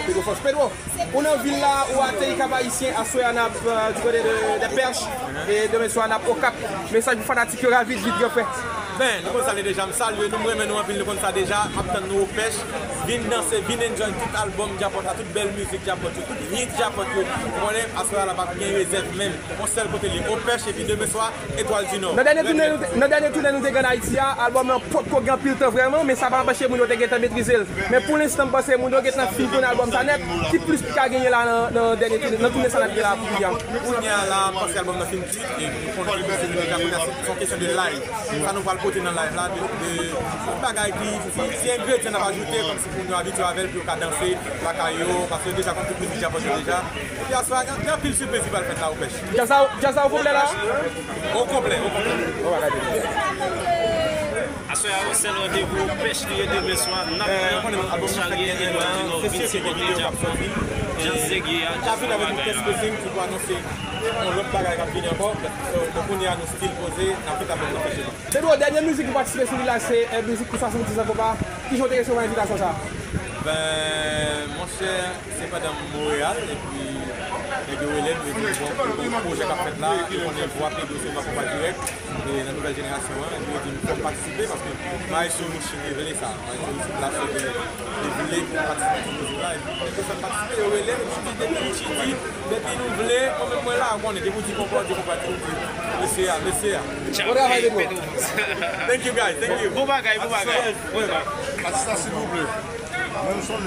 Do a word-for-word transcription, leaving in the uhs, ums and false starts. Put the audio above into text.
Pedro Fòs. Pedro, ou nan vil la, ou ateri Kap Ayisyen, aswè a n ap, euh, du côté de, de Pèch, e demen swa n ap Okap. Mesaj pou fanatik yo, rapid, vit, granfrè. Ben, nou konn sa deja, m salye nou, m renmen nou anpil, nou konn sa deja, m ap tann nou Opèch. Vin danse, vin enjoy tout albòm Djapòt la, tout bèl mizik Djapòt yo, tout hit Djapòt yo. Ou konnen, aswè a la p ap gen rezèv menm. Yon sèl kote l ye, Opèch, epi demen swa, Etwal di Nò. Nan dènye tounen nou te, nan dènye tounen nou te gen Ayiti a, albòm nan potko gen anpil tan vrèman, men sa pa anpeche moun yo te gentan metrize l. Men pou lenstan, m panse moun yo gentan fin konn albòm sa nèt. Ki plis ki ka genyen la nan, nan dènye tounen, nan tounen sa n ap gen la kounye a? Kounye a la, m panse albòm nan fin kwit, e nou konnen ke mizik nou deja konnen se, se yon kesyon de live. Sa nou pral pote nan live la, de, de, de bagay ki, se, se engredyan n ap ajoute, kòmsi pou moun yo abitye avè l, pou yo ka danse lakay yo, paske yo deja konn tout mizik Djapòt yo deja. Epi aswè a, gen, gen anpil sipriz ki pral fèt la, Opèch. Djaz la, djaz la o konplè la? O konplè, o konplè. Bon bagay, Pedro. Aswè a, yon sèl randevou, Opèch li ye demen swa, n ap pran Charye Edward Dinò, vin sipòte Djapòt, djaz rege a, djaz bagay la. Ki pou anonse yon lòt bagay k ap vini ankò. Donk, kounye a, nou still poze, n ap fèt albòm nan fèt. Pedro, dènye mizik ou patisipe sou li la, se, eh, mizik pou swasanndizan konpa. Kijan w te resevwa envitasyon sa a? Ben, monchè, se pandan m Monreyal, epi nèg yo rele m, yo di m, bon, bon pwojè k ap fèt la, yo konnen vwa Pedro se vwa konpa dirèk, e nan nouvèl jenerasyon an, epi yo di m fò m patisipe, paske Maestro Richie te vle sa, Maestro Richie Blas te vle, te vle pou m patisipe nan mizik la, epi m te fè m patisipe, yo rele m, epi m di, depi Richie di, depi nou vle, mwen menm mwen la, ou konnen, depi w di konpa, w di konpa, depi w di mesye a, mesye a. Bon travay, Pedro. Thank you, guys, thank you. Bon bagay, bon bagay. Bon bagay. Atis la, silvouplè. Mwen, m sonn